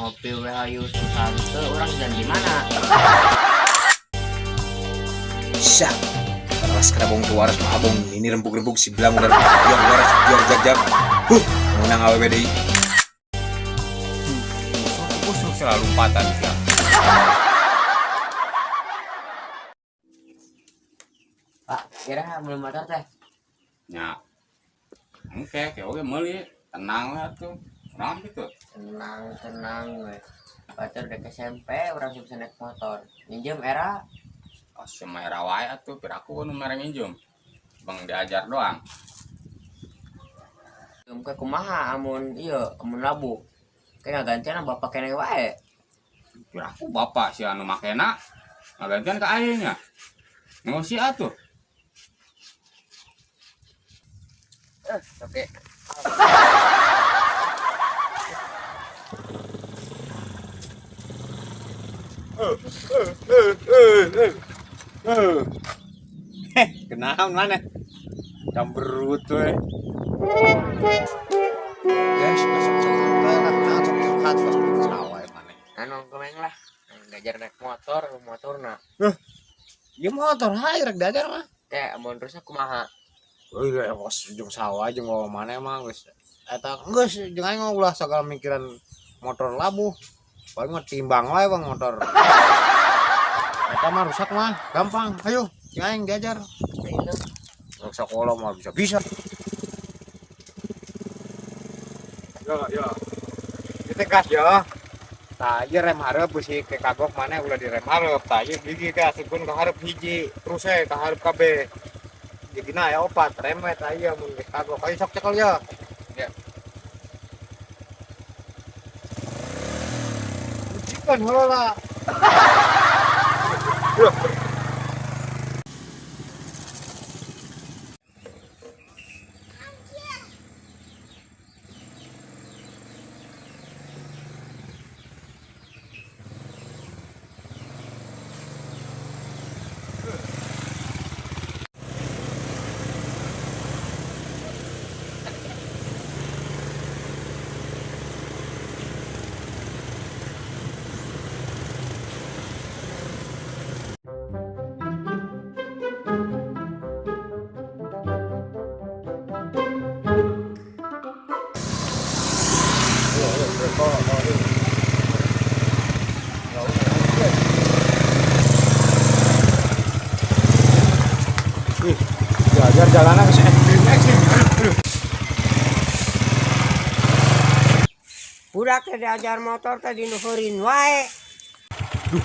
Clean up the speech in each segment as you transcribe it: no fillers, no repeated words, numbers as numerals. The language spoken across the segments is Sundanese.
Ngopi we hayu susah teu urang dan di mana? Syah. Waras kana bong waras mah abong ini rembug-rembug si belang udah biar waras biar jag-jag. Huh, menang awewe deui. Busuk selalu lompatan sia. Pak, kira belum motor teh. Nya. Oke, kayak oke meuli, tenang lah tuh. Naon gitu. Tenang, tenang we. Pacar udah ke SMP, orang bisa naik motor. Minjem era. Oh, sama era wae atuh, piraku nu mere minjem. Bang diajar doang. Ke kumaha amun iya, amun labu. Kayak ngagantian bapak kene wae. Piraku bapak si anu makena ngagantian ka aing nya. Ngosi atuh. Oke. Heh, kenaon mana? Camberut we. Guys, masuk sok lah, nah sok curhat pas sawah mana. Anu kemeng lah. Ngajar naik motor, motorna. Ya motor hayu rek diajar mah. Kayak amun rusak kumaha? Euy, bos jeung sawah jeung bawa mana emang geus. Eta geus jeung aing mah ulah sagala mikiran motor labuh. Paling mah timbang wae bang motor. Eta mah rusak mah gampang. Ayo, jeung aing diajar. Rek sekolah mah bisa-bisa. Yo, yo. Kita gas yo. Tah ieu rem hareup beusi ke kagok mana ulah direm hareup. Tah ieu gigi ka asupkeun ka hareup hiji, terus we ka hareup kabeh. Gigina aya opat, rem we tah ieu mun geus kagok. Ayo sok cekel yo. Ya. Ujikan heula. Ih, diajar jalanan ke ekstrim ekstrim. Aduh. Budak teh diajar motor teh dinuhurin wae. Duh,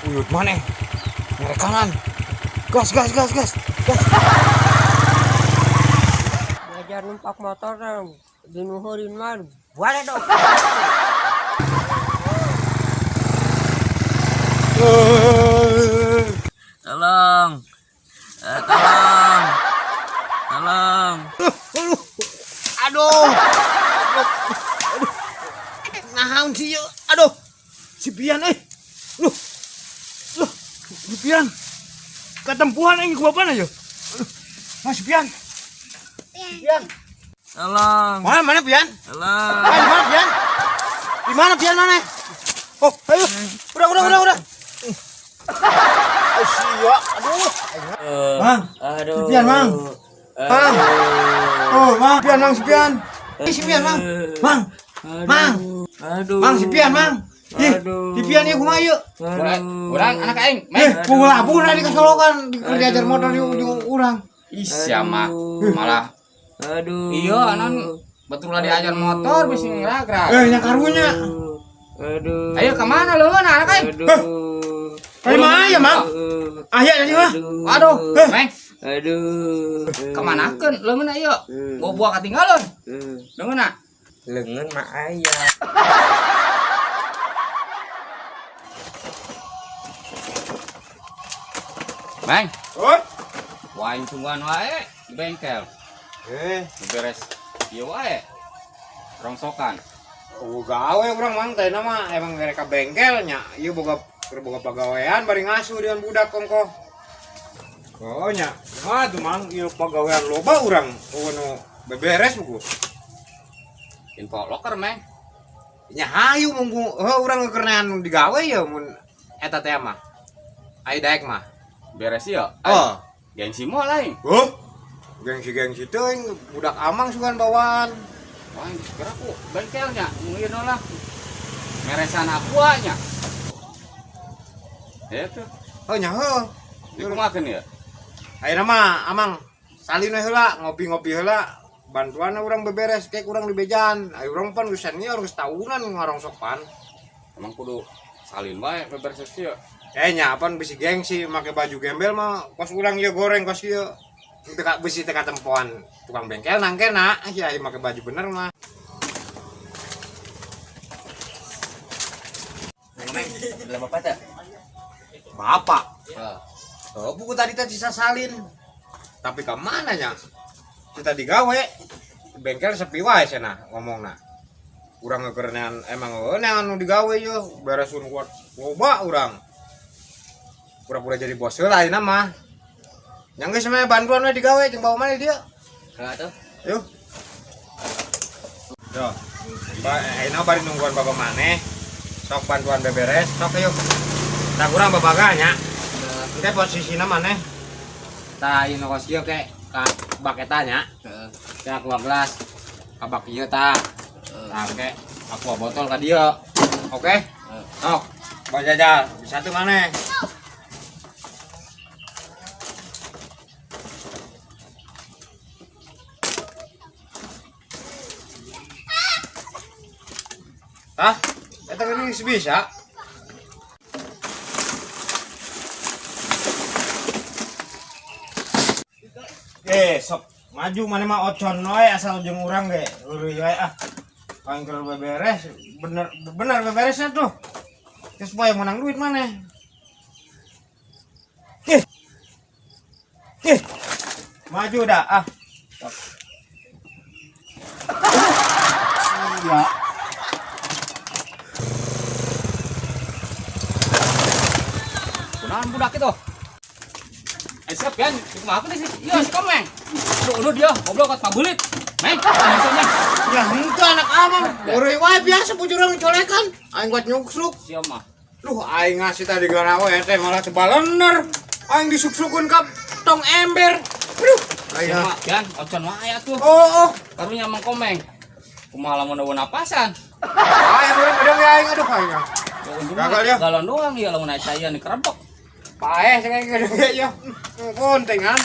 uyut mana? Nyerek kanan. Gas, gas, gas, gas, gas. Diajar numpak motor teh dinuhurin wae. Wae dong. Tolong. Tolong. Tolong. Aduh. Aduh. Naon sih yuk? Aduh. Si Pian euy. Loh. Loh, si Pian. Ketempuhan aing ku bapana yo. Aduh. Mas Pian. Si Pian. Tolong. Mana mana Pian? Tolong. Mana mana Pian? Di mana Pian mana? Oh, ayo. Udah. Sia, aduh. Mang. Aduh. Si Pian, Mang. Mang. Oh, Mang, Pian, Mang, si Pian. Ih, si Pian, Mang. Mang. Mang. Aduh. Mang, si Pian, Mang. Ih, si Pian ieu kumaha ieu? Urang anak aing, Eh, meng. pungul labuh di kasolokan, di diajar motor di urang. Ih, sia mah malah Aduh. iya anan betul lah diajar motor bisa ngeragrak. Eh, nya karunya. Aduh. Ayo kemana lu anak aing? Aduh. Tadi mah aya, Mang. Aya tadi mah. Aduh, meng. Aduh. Kemanakeun leungeun ayo? Bawa buah ketinggalan. Leungeun ah. Leungeun mah aya. Meng, Oi. wae tungguan wae di bengkel. Eh, Beres ieu wae. Rongsokan. oh, gawe urang mang teh mah emang mereka bengkel nya. Ieu boga keur boga pagawean bari ngasuh dengan budak kongko. Oh nya, mah tuh mang ieu pagawean loba urang. Oh nu beberes buku. Info loker, Meng. Nya hayu munggu heuh urang ngekernean digawe ya mun eta teh mah. Ai daek mah. Beres ya. Oh. Gengsi moal aing. Huh? Gengsi-gengsi teuing budak amang sugan bawaan. Wah, kira ku bengkelnya mungkin lah. Meresan aqua nya. Ya tuh. Oh nya heuh. Dikumakeun ya. Ayeuna mah amang salin we heula ngopi-ngopi heula bantuan urang beberes kayak urang dibejaan. Ayo urang pan geus senior geus tahunan ngarongsok pan. Emang kudu salin bae beberes ieu. Nya apaan bisi gengsi make baju gembel mah kos urang ieu goreng kos ieu. Teka bisi teka tempoan tukang bengkel nangkena ya make baju bener mah. Meng, lah bapak teh. Bapak. Heeh. Oh, buku tadi teh sisa salin. Tapi ke mana nya? Kita digawe bengkel sepi wae cenah ngomongna. Urang ngekerenan emang heueuh anu digawe yeuh beresun kuat loba urang. Pura-pura jadi bos heula ayeuna mah. Yang geus mah bantuan we digawe jeung bawa mana dia. Heeh tuh. Yuk. Yo. Ba ayeuna bari nungguan bapak maneh. Sok bantuan beberes, sok yuk. Tah urang babaga nya. Engke posisina maneh. Tah ieu nu kos ieu ke ka bak eta nya. Heeh. Tah aqua gelas. Ka bak ieu tah. Tah ke aqua botol ka dieu. Oke? Sok. Bang Jajal, bisa tuh maneh. Hah? Eta kan geus bisa. Sok maju mana mah ocon wae asal jeung urang ge. Heureuy wae ah. Paling keur beberes, bener bener beberesnya tuh. Terus poe menang duit maneh. Ih. Maju dah ah. Iya. Kunaon budak itu? Siap kan? Kumaha sih? Iya, si Komeng. Aduh, dia goblok kat pabelit. Meng, maksudnya. Ya henteu anak amang. Heureuy wae biasa bujurang colekan. Aing buat nyuksruk. Siap mah. Duh, aing ngasih tadi gara we teh malah tebalener. Aing disuksukun ka tong ember. Aduh, aing. Siap mah, kan ocon wae atuh. Oh, oh. Karunya Mang Komeng. Kumaha lamun eueuh napasan. Aing urang bedeng ya aing aduh aing. Gagal ya. Galon doang ya lamun aya caian dikerebek. Paeh sing gedeng ya. Kontengan.